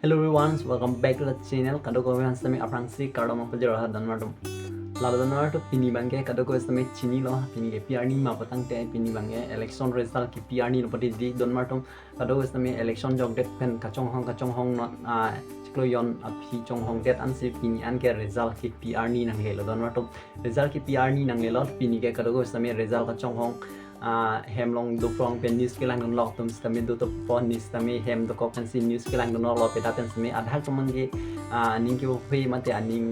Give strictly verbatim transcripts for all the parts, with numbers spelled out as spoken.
Hello everyone, welcome back to the channel. Kadokave aphan sitame aphrangsi kardom nangpajir atum donmar atum. Lalo donmar atum, pini abangke kadokave sitame chinilo, pini ke P R ni ma patangte pini abangke election result ke P R ni lo pati di donmar atum. Kadokave sitame election jokdet pen kachonghong kachonghong non, ah, chiklo jon aphi chonghongdet ansi pini anke result ke P R ni nanglelo donmar atum. Result ke P R ni nanglelo, pini ke kadokave sitame result kachonghong, ah, hem along doprong pen news kelangdunlok atum sitame do to pon news sitame hem dokok pensi news kelangdunloklo, peda pen sitame adhak atum abangke, ah, aning kevoiphit mate aning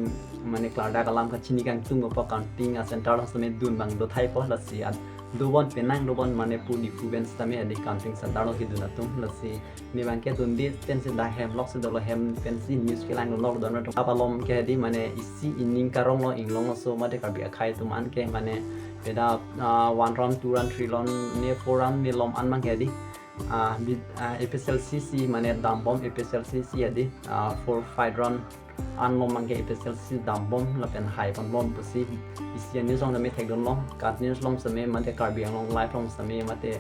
mane klardak alam kachini kangtung apot counting a center along sitame dun abang do thaipo, lasi ad dobom, penang dobom mane pu Diphu pen sitame hedi counting center along kedun atum, lasi ne abangke dunde pensi dak hem along si dolo, hem pensi news kelangdunlok donmar atum. Apalom ke hedi mane isi ining karonglo inglong aso mate Karbi akhei atum anke mane peda, ah, one round, two round, three round, ne four round ne lom an abangke hedi, ah, bi-, ah, A P H L C si mane dambom, A P H L C si hedi, ah, four five round an lom abangke A P H L C dambom lapen haiponbom pusi isi a news along sitame thekdunlong, KAT News along sitame mate Karbi Anglong Live along sitame mate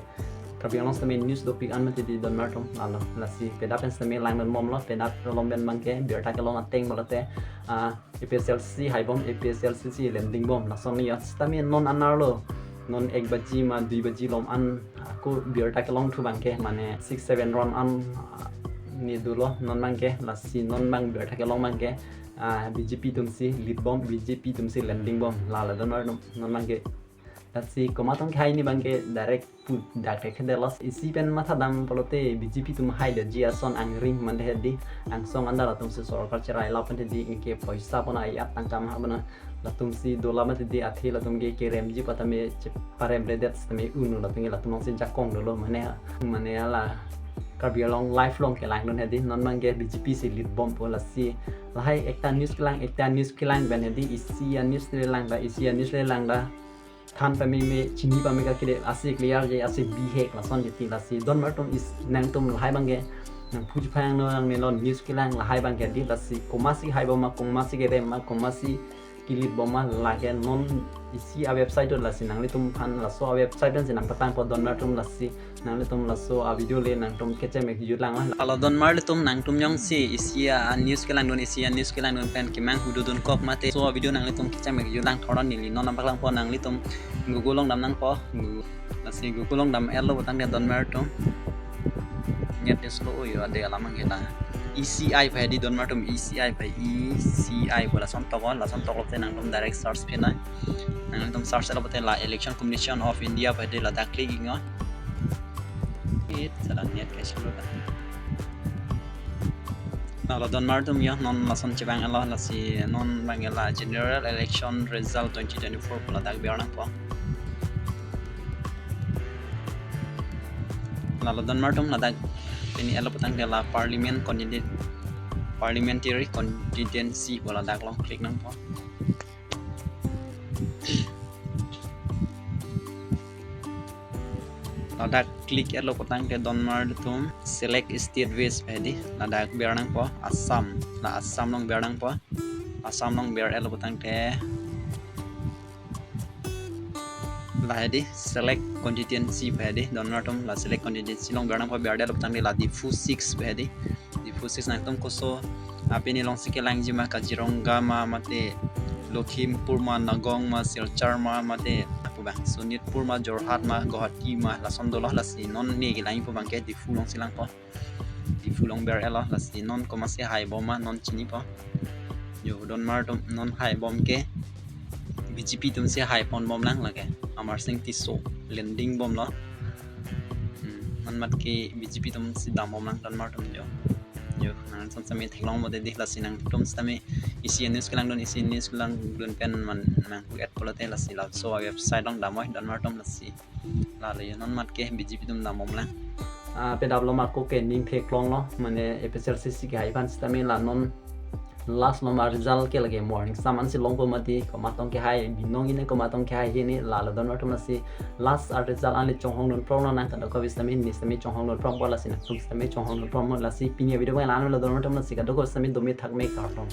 Karbi Anglong sitame news dopik an mati di donmar atum, lalo, lasi peda pen sitame langdunbomlo, peda along pen abangke birta kelong ateng pulote, ah, A P H L C haibom, A P H L C si landing bom, lason ni ya sitame non anerlo, non ek baji ma dui baji lom an ako birta kelongthu abangke mane six seven round an, ah, ne dolo, non abangke, lasi non abang birta kelong abangke, ah, B J P atum si lead bom, B J P atum si landing bom, lalo donmar atum, non abangke. Lasi komat tong kehai ne abangke direct pu dak thekthe detlo. Isi pen mathadam pulote B J P atum haidetji ason angring mate hedi, angsong andar atum si sorkar cherai lap pen hedi, anke poisa pona ayat tangka ma pona latum si dola mate hedi, athe latum ke keremji patame cheparemredet sitame unu latum ke latum along si jakong dolo mane, mane hala Karbi Anglong Live along kelangdun hedi, non abangke B J P si lead bompo, lasi lahai ekta news kelang, ekta news kelang pen hedi, isi a news le langda, isi a news le langda than pameme, chini pame kakede, ase clear je, ase bihek lason jeti, lasi donmar atum is nangtum lahai abangke nangphu chipha nang nangnelo, news kelang lahai abangke hedi, lasi komatsi haibom ma, komatsi kerem ma, komatsi ke-lead bom ma, lake non isi a website do, lasi nanglitum aphan laso a website pensi nangpatangpo donmar atum, lasi nanglitum laso a video le nangtum kecheng me kejut lang. Lalo donmar atum, nangtum jongsi isi a news kelangdun, isi a news kelangdun pen kemang hudu dunkok mate laso a video nanglitum kecheng me kejut lang thorna neli non nangpaklangpo, nanglitum Google along dam nangpo. Gu-, lasi Google along dam-etlo putangte donmar atum, net slow yo ade alam angke la E C I pu hedi donmar atum, E C I pu, E C I pu lason toklo, lason toklote nangtum direct search pinoi. Nangtum search-etlo pute la Election Commission of India pu hedi, ladak click iknon. It salah net ke slow ta. Lalo donmar atum yo, non lason chevang-etlo, lasi non abangke la General Election Result twenty twenty-four pu ladak ber nangpo. Lalo donmar atum, ladak pini etlo putangte la Parliament Candidate, Parliamentary Candidacy pu ladak along click nangpo. Ladak click-etlo putangte donmar atum, Select State Wise pu hedi, ladak ber nangpo, Assam, la Assam along ber nangpo. Assam along ber-etlo putangte la hedi Select Constituency pu hedi donmar atum, la Select Constituency along ber nangpo, ber-etlo putangte la Diphu six pu hedi. Diphu six nangtum koso, ah, pini alongsi kelangji ma, Kaziranga ma, mate Lakhimpur ma, Nagaon ma, Silchar ma, mate pu abang Sonitpur ma, Jorhat ma, Guwahati ma, lason dolo, lasi non ne kelangji pu abangke Diphu alongsi langpo. Diphu along ber-etlo, lasi non komatsi haibom ma non chinipo. Yo donmar atum, non haibom ke B J P atum si haiponbom lang, lake Amarsing Tisso landing bomlo. Hmm, non mat ke B J P atum si dambom lang donmar atum yo. Yo, nangtum sitame theklong mode di, lasi nangtum sitame isi a news kelangdun, isi a news kelangdun pen man nangpu-et pulote lasi laso a website along damnoi donmar atum, lasi lalo yo, non mat ke B J P atum dambom lang. Ah, pedap lo ma ako ke ning theklonglo, mane A P H L C si kehai aphan sitame la non last lo ma result ke lake morning saman si longpo mati, komat tong kehai binong hini, komat tong kehai hini, lalo donmar atum, lasi last a result anle chonghongdun pronglo, nang kadokave sitame ne sitame chonghongdun prongpo, lasi nangtum sitame chonghongdun prongpo, lasi pini a video ke la-anlo donmar atum, lasi kadokave sitame dome thakme, kardom.